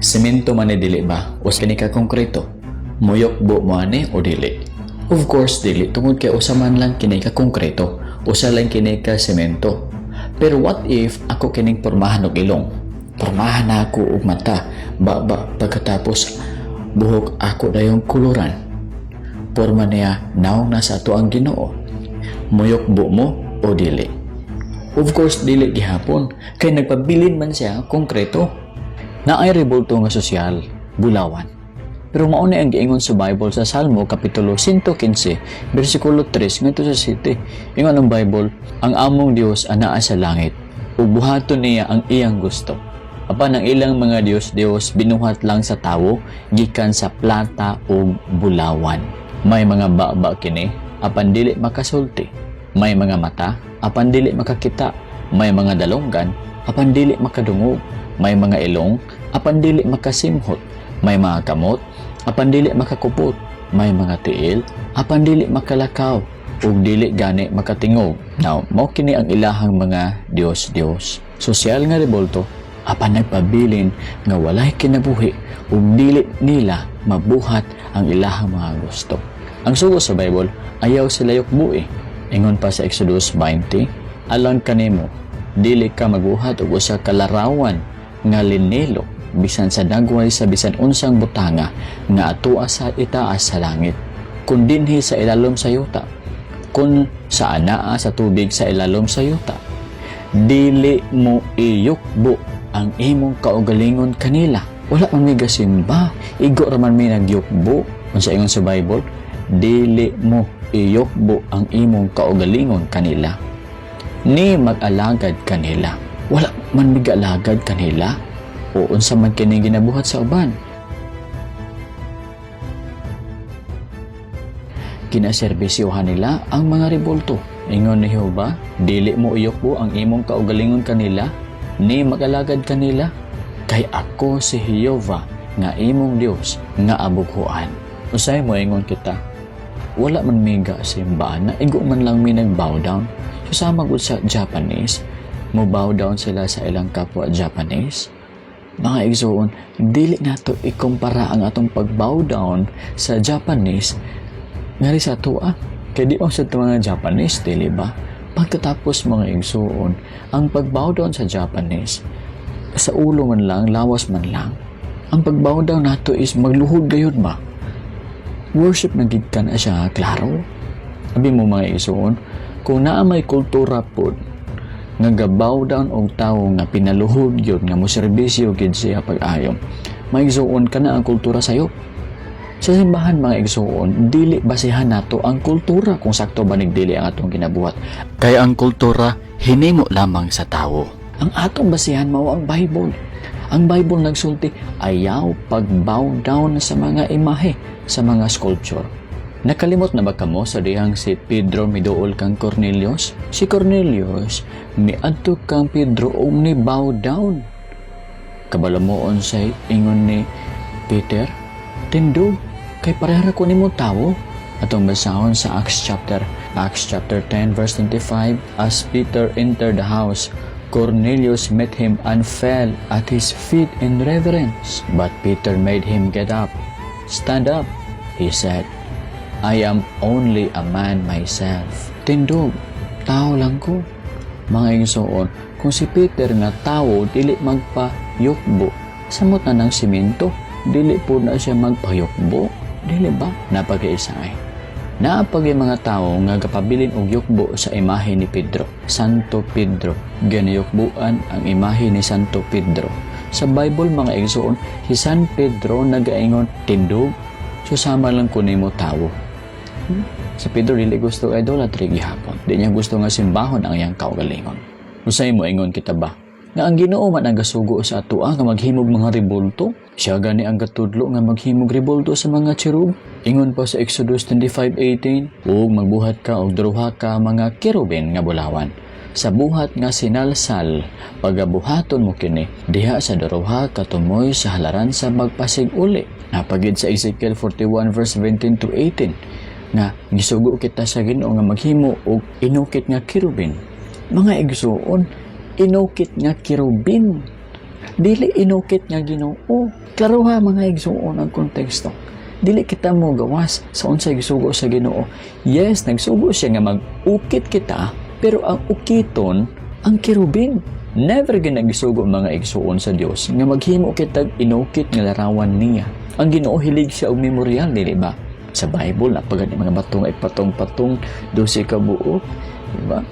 Semento man ni, dili ba? Usa kini ka konkreto. Muyukbo mo ani o dili? Of course dili, tungod kay usa man lang kini ka konkreto, usa lang kini ka semento. Pero what if ako kining pormahan og ilong? Pormahan na ako og mata, baba, pagkatapos buhok ako dayong kuluran. Porma niya naong nasa ato ang Ginoo. Muyukbo mo o dili? Of course dili gihapon kay nagpabilin man siya konkreto. Naay rebulto nga sosyal, bulawan. Pero mao na ang giingon sa Bible sa Salmo kapitulo 115 bersikulo 3 ngadto sa 7. Ingon ang Bible, "Ang among Dios anaa sa langit ug buhaton niya ang iyang gusto. Apan ang ilang mga dios-dios binuhat lang sa tawo gikan sa plata ug bulawan. May mga baba kini apan dili makasulti. May mga mata apan dili makakita. May mga dalunggan apan dili makadungog. May mga ilong apan dili makasimhot. May mga kamot apan dili makakupot. May mga tiil apan dili makalakaw ug dili gani makatingog." Now, mao kini ang ilahang mga dios-dios. Sosyal nga rebulto apan nagpabilin nga walay kinabuhi ug dili nila mabuhat ang ilahang mga gusto. Ang sugo sa Bible, ayaw sila yukboi. Ingon pa sa Exodus 20, "Alang kanimo, dili ka magbuhat og usa ka larawan nga linilo bisan sa dagway sa bisan unsang butanga nga atoa sa itaas sa langit, kun dinhi sa ilalom sa yuta, kun sa anaa sa tubig sa ilalom sa yuta. Dili mo iyukbo ang imong kaugalingon kanila." Wala man mi gasimba, igo ra man mi nagyukbo. Unsa ingon sa Bible? Dili mo iyukbo ang imong kaugalingon kanila ni mag-alagad kanila. Wala man mi gaalagad kanila o unsa man kini ginabuhat sa uban. Kinaserbisyohan nila ang mga rebulto. Ingon ni Jehova, "Dili mo iyukbo ang imong kaugalingon kanila ni mag-alagad kanila, kay ako si Jehova nga imong Dios nga abughuan." Usay mo ingon kita, wala man mi simba na, igo man lang mi nag-bow down. So sama gud sa Japanese, mo bow down sila sa ilang kapwa Japanese. Mga igsoon, dili nato ikumpara ang atong pag-bow down sa Japanese ngari sa atoa. Kay di man sa mga Japanese, dili ba? Pagkatapos, mga igsoon, ang pag-bow down sa Japanese, sa ulo man lang, lawas man lang. Ang pag-bow down nato is magluhod gayud ba? Worship na gid ka na siya, klaro. Abi mo, mga igsoon, kung naa may kultura pod nga ga-bow down og tawo nga pinaluhod gyud nga mo serbisyo gid siya pag-ayo. Mga igsoon, kana ang kultura sayo. Sa simbahan, mga igsoon, dili basihan nato ang kultura kung sakto ba nig dili ang atong ginabuhat. Kay ang kultura hinimo lamang sa tawo. Ang atong basihan mao ang Bible. Ang Bible nagsulti, ayaw pag-bow down sa mga imahe, sa mga sculpture. Nakalimot na ba kamo sa dihang si Pedro miduol kang Cornelius? Si Cornelius miadto kang Pedro ug ni bow down. Kabalo mo unsay ingon ni Peter? "Tindog, kay pareha ra ko nimo tawo." Atong basahon sa Acts chapter 10 verse 25. "As Peter entered the house, Cornelius met him and fell at his feet in reverence. But Peter made him get up. 'Stand up,' he said. 'I am only a man myself.'" Tindog, tao lang ko. Mga igsoon, kung si Peter nga tawo dili magpayukbo, samot na ng simento, dili po na siya magpayukbo. Dili ba? Napag-iisa ay. Naa pa gyuy mga tawo nga gapabilin og yukbo sa imahe ni Pedro. Santo Pedro. Ginayukbuan ang imahe ni Santo Pedro. Sa Bible, mga igsoon, si San Pedro nagaingon, "Tindog, susama lang ko nimo tawo." Si Pedro dili gusto idolatry gihapon. Di niya gusto nga simbahon ang iyang kaugalingon. Usay mo ingon kita ba nga ang Ginoo man ang gasugo sa atoa nga maghimog mga rebulto? Siya gani ang gatudlo nga maghimog rebulto sa mga cherub. Ingon pa sa Exodus 25:18, "Ug magbuhat ka og duha ka mga kerubin nga bulawan. Sa buhat nga sinalsal, pagabuhaton mo kini diha sa duha ka tumoy sa halaran sa magpasig-uli." Naa pa gid sa Ezekiel 41 verse 17 to 18 nga gisugo kita sa Ginoo nga maghimo og inukit nga kerubin. Mga igsuon, inukit nga kerubin. Dili inukit nga Ginoo. Klaro ha, mga igsuon, ang konteksto. Dili kita mo gawas sa unsay gisugo sa Ginoo. Yes, nagsugo siya nga mag-ukit kita, pero ang ukiton ang kerubin. Never ginagisugo, mga igsuon, sa Dios nga maghimo kitag inukit nga larawan niya. Ang Ginoo, hilig siya og memorial, dili ba? Sa Bible, napagani mga bato nga ipatong-patong, 12 ka buok, diba?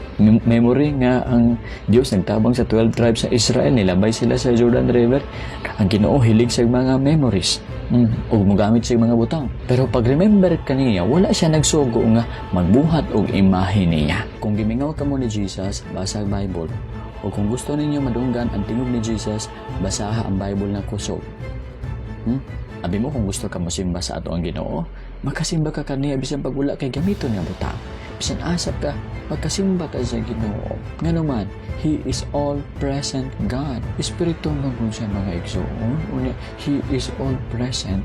Memory nga ang Dios nagtabang sa 12 tribes sa Israel, nilabay sila sa Jordan River. Ang Ginoo, hilig sa mga memories. Ug mogamit sa mga butang. Pero pag remember kaniya, wala siya nagsugo nga magbuhat og imahe niya. Kung gimingaw kamo ni Jesus, basa ang Bible. O kung gusto ninyo madunggan ang tingog ni Jesus, basaha ang Bible na kusog. Abi mo kung gusto ka mosimba sa ato ang Ginoo, makasimba ka kaniya bisan pag wala kay gamiton nga butang. Bisan asa ka, magkasimba ka sa Ginoo. Ngano man, He is all present God. Espiritu man gud siya, mga igsoon. Unya, He is all present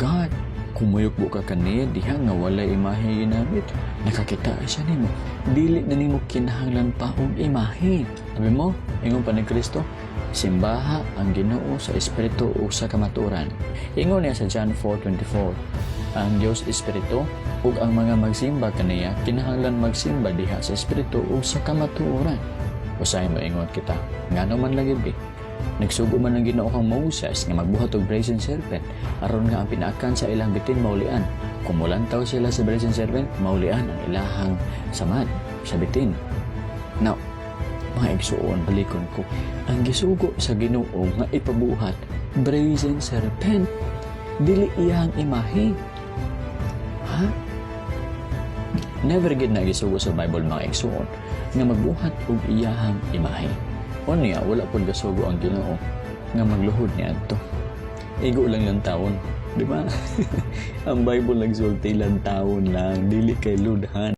God. Kung muyukbo ka kaniya diha nga walay imahe ginamit, nakakita siya nimo. Dili na nimo kinahanglan pa og imahe. Sabi mo, ingon pa ni Kristo, simbaha ang Ginoo sa espiritu ug sa kamatuoran. Ingon niya sa John 4:24, ang Dios espiritu ug ang mga magsimba kaniya kinahanglan magsimba diha sa espiritu ug sa kamatuoran. Usahay mo ingon kita, ngano man lagi bi? Nagsugo man ang Ginoo kang Moses nga magbuhat og brazen serpent aron nga ang pinaakan sa ilang bitin maulian. Kung mulantaw sila sa brazen serpent, maulian ang ilahang samad sa bitin. Now, mga igsuon, balikon ko, ang gisugo sa Ginoo nga ipabuhat, brazen serpent, dili iyang imahe. Ha? Never gid na gisugo sa Bible, mga igsuon, nga magbuhat og iyahang imahe. Unya, wala pud gasugo ang Ginoo nga magluhod niadto. Igo lang lantawon, di ba? Ang Bible nagsulti, lantawon lang, dili kay ludhan.